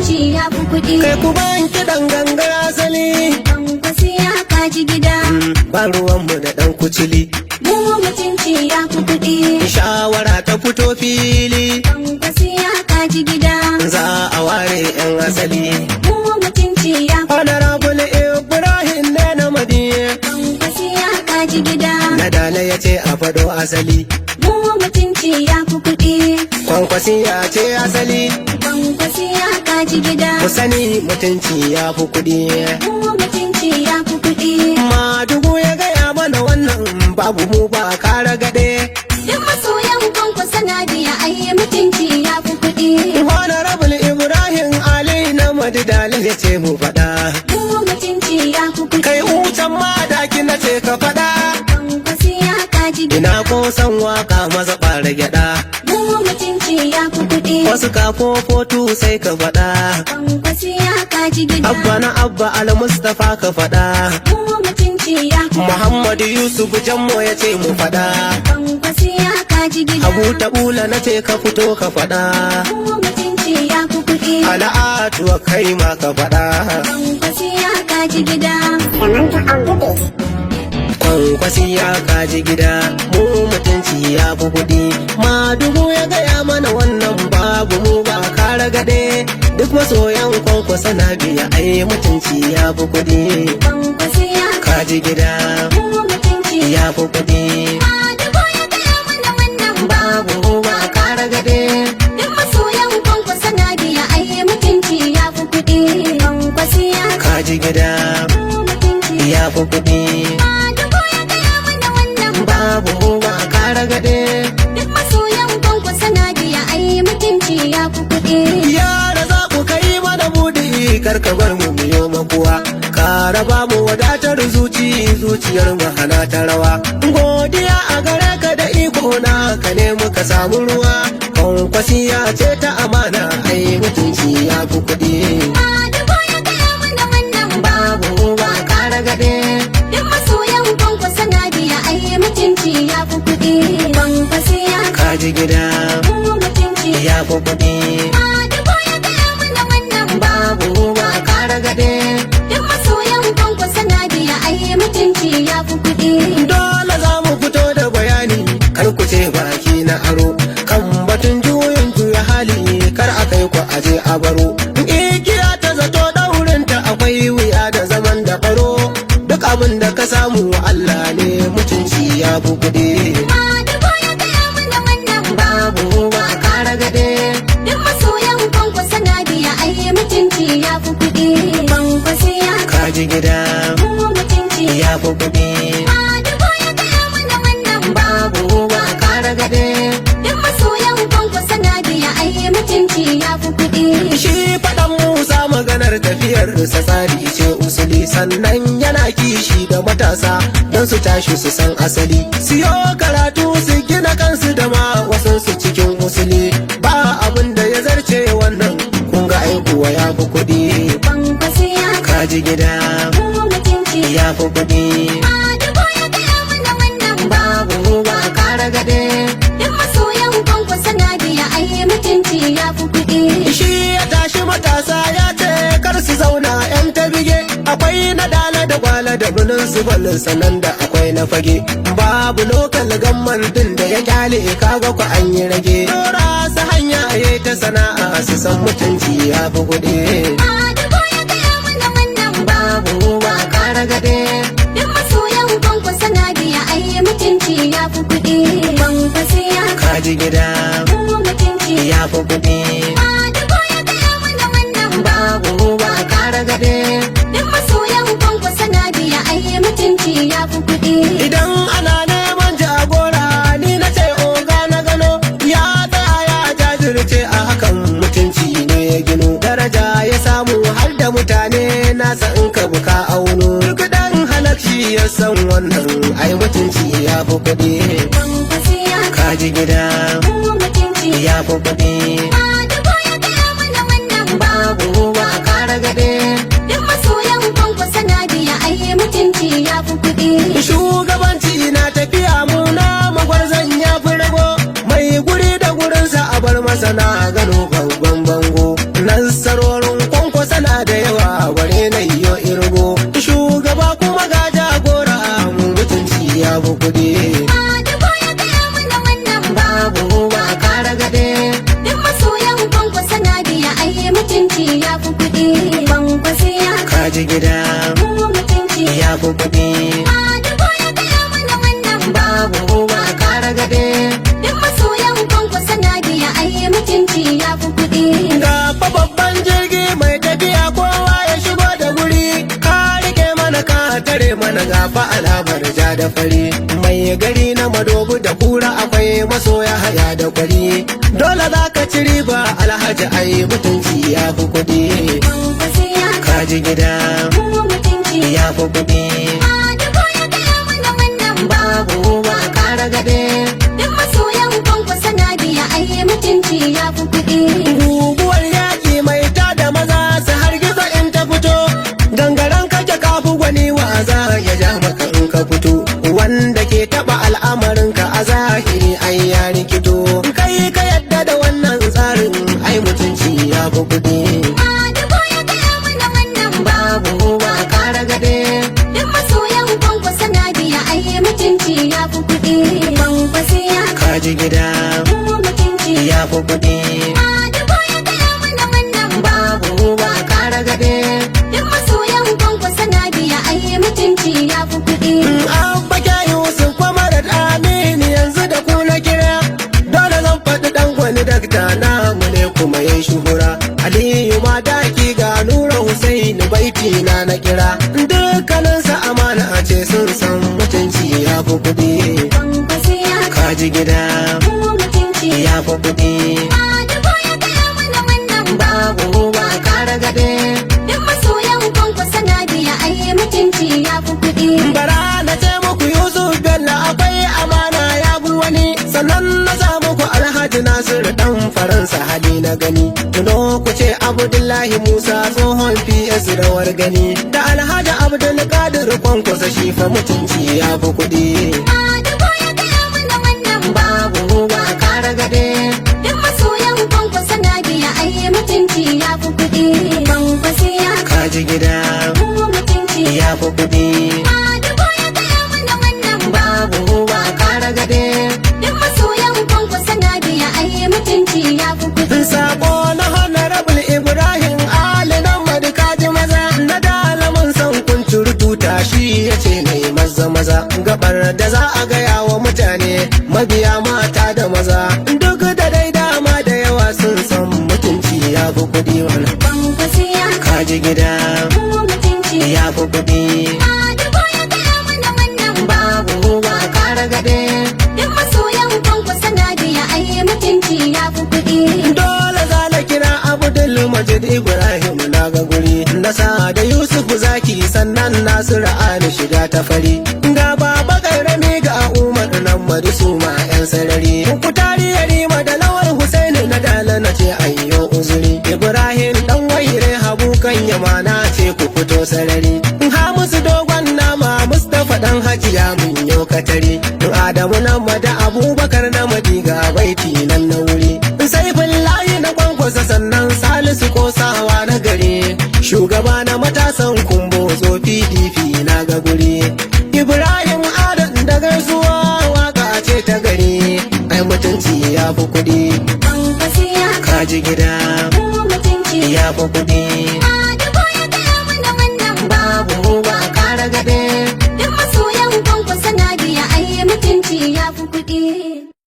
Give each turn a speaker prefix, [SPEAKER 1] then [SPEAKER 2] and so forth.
[SPEAKER 1] Mutunci ya fi kuɗi.
[SPEAKER 2] Kai ku ban kiɗan gangar asali.
[SPEAKER 1] Kwankwasi ya kaji gida.
[SPEAKER 2] Ba ruwanmu da ɗan kucili.
[SPEAKER 1] Mu mutunci ya fi kuɗi.
[SPEAKER 2] Shawara ta fito fili.
[SPEAKER 1] Kwankwasi ya kaji gida.
[SPEAKER 2] Za a ware 'yan asali.
[SPEAKER 1] Mu mutunci ya fi.
[SPEAKER 2] Honorable Ibrahim ne na madiye.
[SPEAKER 1] Kwankwasi ya kaji gida.
[SPEAKER 2] Na dala ya ce a faɗo asali.
[SPEAKER 1] Mu mutunci ya fi kuɗi.
[SPEAKER 2] Kwankwasi ya ce asali.
[SPEAKER 1] Kwankwasi ya kaji gida.
[SPEAKER 2] Ku sani mutunci ya fi kuɗi.
[SPEAKER 1] Mu mutunci ya fi kuɗi.
[SPEAKER 2] Madugu ya gaya mana wannan, babu mu ba kara gade.
[SPEAKER 1] Duk masoyan Kwankwasa na biya, ai mutunci ya fi kuɗi.
[SPEAKER 2] Honorable Ibrahim Ali na madidalin ya ce mu faɗa.
[SPEAKER 1] Mu mutunci ya fi kuɗi.
[SPEAKER 2] Kai ucan madaki na ce ka faɗa.
[SPEAKER 1] Kwankwasi ya kaji gida.
[SPEAKER 2] Ina ko san waka maza ɓara gyaɗa.
[SPEAKER 1] Mu mutunci ya fi kuɗi.
[SPEAKER 2] Wasu kafofotu sai ka faɗa.
[SPEAKER 1] Kwankwasi ya kaji gida.
[SPEAKER 2] Abba na Abba Al-Mustapha ka faɗa.
[SPEAKER 1] Mu mutunci ya fi.
[SPEAKER 2] Muhammadu Yusuf Jammo ya ce mu faɗa.
[SPEAKER 1] Kwankwasi ya kaji gida.
[SPEAKER 2] Abu Taɓula na ce ka fito ka faɗa.
[SPEAKER 1] Mu mutunci ya fi kuɗi.
[SPEAKER 2] Ala'atuwa kai ma ka faɗa.
[SPEAKER 1] Kwankwasi ya kaji gida.
[SPEAKER 2] Kwankwasi ya kaji gida, mu mutunci ya fi kuɗi. Madugu ya gaya mana wannan, babu mu ba kara gade. Duk masoyan Kwankwasa na biya, ai mutunci ya fi kuɗi.
[SPEAKER 1] Kwankwasi ya
[SPEAKER 2] Kaji gida.
[SPEAKER 1] Mu mutunci.
[SPEAKER 2] Ya fi kuɗi.
[SPEAKER 1] Madugu ya gaya mana wannan.
[SPEAKER 2] Babu mu ba kara gade.
[SPEAKER 1] Duk masoyan Kwankwasa na biya, ai mutunci ya fi kuɗi. Kwankwasi ya
[SPEAKER 2] Kaji gida.
[SPEAKER 1] Mu mutunci.
[SPEAKER 2] Ya fi kuɗi.
[SPEAKER 1] Madugu ya gaya mana wannan.
[SPEAKER 2] Babu mu ba kara gade.
[SPEAKER 1] Duk masoyan Kwankwasa na biya, ai mutunci ya fi kuɗi.
[SPEAKER 2] Yara za ku kai mana buɗi, kar ka bar mu miyo makuwa. Ka raba mu wadatar zuci, zuciyar mu hana ta rawa. Godiya a gare ka da iko na ka ne muka samu ruwa. Kwankwasiya ce ta amana, ai mutunci ya fi kuɗi.
[SPEAKER 1] Madugu ya gaya mana wannan.
[SPEAKER 2] Babu mu ba kara gaɗe.
[SPEAKER 1] Duk masoyan Kwankwasa na biya, ai mutunci ya fi kuɗi. Kwankwasi ya
[SPEAKER 2] Kaji gida.
[SPEAKER 1] Mu mutunci.
[SPEAKER 2] Ya fi kuɗi.
[SPEAKER 1] Madugu ya gaya mana wannan.
[SPEAKER 2] Babu mu ba kara gaɗe.
[SPEAKER 1] Duk masoyan Kwankwasa na biya, ai mutunci ya fi kuɗi.
[SPEAKER 2] Dole za mu fito da bayani, kar ku ce baki na aro. Kan batun juyin juya hali, kar a kai ku aje a baro. Igiya ta zato daurinta akwai wuya da zaman da baro. Duk abin da ka samu Allah ne, mutunci ya fi kuɗi.
[SPEAKER 1] Madugu ya gaya mana wannan.
[SPEAKER 2] Babu ba kara gade.
[SPEAKER 1] Duk masoyan Kwankwasa na biya, ai mutunci ya fi kuɗi. Kwankwasi ya
[SPEAKER 2] Kaji gida.
[SPEAKER 1] Mu mutunci.
[SPEAKER 2] Ya fi kuɗi.
[SPEAKER 1] Madugu ya gaya mana wannan.
[SPEAKER 2] Babu ba kara gade.
[SPEAKER 1] Duk masoyan Kwankwasa na biya, ai mutunci ya fi kuɗi.
[SPEAKER 2] Shi faɗan Musa maganar tafiyar sa tsari ce usuli, sannan yana kishi da matasa don su tashi su san asali. Siyo karatu su gina kansu da ma wasu su cikin usuli. Ba abin da ya zarce wannan, kun ga aikuwa ya fi kuɗi.
[SPEAKER 1] Kwankwasi ya
[SPEAKER 2] Kaji gida.
[SPEAKER 1] Mu mutunci.
[SPEAKER 2] Ya fi kuɗi.
[SPEAKER 1] Madugu ya gaya mana wannan.
[SPEAKER 2] Babu ba kara gade.
[SPEAKER 1] Duk masoyan Kwankwasa na biya, ai mutunci ya fi kuɗi.
[SPEAKER 2] Shi ya tashi matasa ya ce kar su zauna 'yan ta bige. Akwai na dala da kwala da bunin su balin, sanan da akwai na fage. Babu local government din da ya kyale, kaga ku an yi rage. Dora su hanya ya ta sana'a su san mutunci ya fi kuɗi.
[SPEAKER 1] Madugu ya gaya mana wannan.
[SPEAKER 2] Babu ba kara gade.
[SPEAKER 1] Duk masoyan Kwankwasa na biya, ai mutunci ya fi kuɗi. Kwankwasi ya
[SPEAKER 2] Kaji gida.
[SPEAKER 1] Mu mutunci.
[SPEAKER 2] Ya fi kuɗi.
[SPEAKER 1] Madugu ya gaya mana wannan.
[SPEAKER 2] Babu ba kara gade.
[SPEAKER 1] Duk masoyan Kwankwasa na biya, ai mutunci ya fi kuɗi.
[SPEAKER 2] Idan ana neman jagora, ni na ce oga na gano. Ya tsaya ya jajirce a hakan, mutunci ne ya gino. Daraja ya samu har da mutane nasa in ka buka auno. Duk dan halakci ya san wannan, ai mutunci ya fi kuɗi.
[SPEAKER 1] Kwankwasi ya
[SPEAKER 2] Kaji gida.
[SPEAKER 1] Mu mutunci.
[SPEAKER 2] Ya fi kuɗi.
[SPEAKER 1] Madugu ya gaya mana wannan.
[SPEAKER 2] Babu ba kara gade.
[SPEAKER 1] Duk masoyan Kwankwasa na biya, ai mutunci ya fi kuɗi.
[SPEAKER 2] Shugabanci na tafiya, muna magwarzan ya fi rago. Mai guri da gurinsa a bar masa, na gano babban bango. Nasarorin kuɗi.
[SPEAKER 1] Madugu ya gaya mana wannan.
[SPEAKER 2] Babu ba kara gade.
[SPEAKER 1] Duk masoyan Kwankwasa na biya ai mutunci ya fi kuɗi. Kwankwasa ya
[SPEAKER 2] Kaji gida
[SPEAKER 1] mu mutunci.
[SPEAKER 2] ya fi kuɗi.
[SPEAKER 1] Madugu ya gaya mana wannan.
[SPEAKER 2] Babu ba kara gade.
[SPEAKER 1] Duk masoyan Kwankwasa na biya ai mutunci ya fi kuɗi.
[SPEAKER 2] Ga fa babban jirgi mai tafiya kowa ya shigo da wuri. Ka rike mana ka tare mana gafa alamar ja da fari. Mai gari na madobu da kura akwai masoya haya da kwari. Dole za ka ci riba alhaji ai mutunci ya fi kuɗi.
[SPEAKER 1] Kwankwasa ya
[SPEAKER 2] Kaji gida
[SPEAKER 1] mu mutunci.
[SPEAKER 2] ya fi kuɗi.
[SPEAKER 1] Madugu ya gaya mana wannan.
[SPEAKER 2] Babu ba kara gade.
[SPEAKER 1] Duk masoyan Kwankwasa na biya ai mutunci ya fi kuɗi.
[SPEAKER 2] Guguwar yaƙi mai tada maza su hargiza in ta fito. Gangaren kake kafu gwani wa za ya ja maka in ka fito. Wanda ke taɓa al'amarinka a zahiri ai ya rikito. Kai ka yadda da wannan tsarin ai mutunci ya fi kuɗi.
[SPEAKER 1] Madugu ya gaya mana wannan.
[SPEAKER 2] Babu ba kara gade.
[SPEAKER 1] Duk masoyan Kwankwasa na biya ai mutunci ya fi kuɗi. Kwankwasa ya
[SPEAKER 2] Kaji gida
[SPEAKER 1] mu mutunci.
[SPEAKER 2] ya fi kuɗi.
[SPEAKER 1] Madugu ya gaya mana wannan.
[SPEAKER 2] Babu ba kara gade.
[SPEAKER 1] Duk masoyan Kwankwasa na biya ai mutunci ya fi kuɗi.
[SPEAKER 2] Abba Yusuf Kwamarat Aminu yanzu da ku na kira. Dole zan faɗi ɗan gwani dakta namu ne kuma yan shuhura. Aliyu ma daki ga Nura Husaini baiti na na kira. Dukkaninsa amana ce sun san mutunci ya fi kuɗi.
[SPEAKER 1] Kwankwasa ya
[SPEAKER 2] Kaji gida
[SPEAKER 1] mu mutunci.
[SPEAKER 2] ya fi kuɗi.
[SPEAKER 1] Madugu ya gaya mana wannan.
[SPEAKER 2] Babu ba kara gade.
[SPEAKER 1] Duk masoyan Kwankwasa na biya ai mutunci ya fi kuɗi.
[SPEAKER 2] Bara na ce muku Yusuf Bello akwai amana ya bi wani sannan na sa muku Alhaji Nasiru dan Faransa hali na gani. Tuno ku ce Abdullahi Musa tsohon PS rawar gani da Alhaji Abdulkadir Kwankwasa shi fa mutunci ya fi kuɗi.
[SPEAKER 1] Madugu ya gaya mana wannan.
[SPEAKER 2] Babu ba kara gade.
[SPEAKER 1] Duk masoyan Kwankwasa na biya ai mutunci ya fi kuɗi. Kwankwasa ya
[SPEAKER 2] Kaji gida
[SPEAKER 1] mu mutunci.
[SPEAKER 2] ya fi kuɗi.
[SPEAKER 1] Madugu ya gaya mana wannan.
[SPEAKER 2] Babu ba kara gade.
[SPEAKER 1] Duk masoyan Kwankwasa na biya ai mutunci ya fi kuɗi.
[SPEAKER 2] Sako na Honorable Ibrahim Ali nan kaji maza na dalamin son kun tuta shi ya ce na yi maza maza gabar da za a gaya wa mutane mabiya mata da maza duk da dai dama da yawa sun san mutunci ya fi kuɗi wani
[SPEAKER 1] Kwankwasa ya
[SPEAKER 2] kaji gida
[SPEAKER 1] mu mutunci.
[SPEAKER 2] ya fi kuɗi.
[SPEAKER 1] Madugu ya gaya mana wannan.
[SPEAKER 2] Babu ba kara gade.
[SPEAKER 1] Duk masoyan Kwankwasa na biya ai mutunci ya fi kuɗi.
[SPEAKER 2] Dole za na kira Abdul Majid Ibrahim na ga guri na sa da Yusuf Zaki sannan Nasiru Ali shiga ta fari ga baba Karami ga Umar nan madu su ma yan sarari ku tari Yarima da Lawal Husaini na dala na ce ayyo uzuri Ibrahim dan waire Habu kan yama na ce ku fito sarari Hamisu dogon nama Mustapha dan Hajiya mun yo katari Adamu nan mada Abubakar na madiga baiti nan na wuri Saifin layi na kwankwasa sannan Salisu kosawa na gari shugaba na matasan kumbo zo PDP na ga guri Ibrahim Adam da gaisuwa waka ce ta gari ai mutunci ya fi kuɗi.
[SPEAKER 1] Kwankwasa ya
[SPEAKER 2] Kaji gida
[SPEAKER 1] mu mutunci.
[SPEAKER 2] ya fi kuɗi.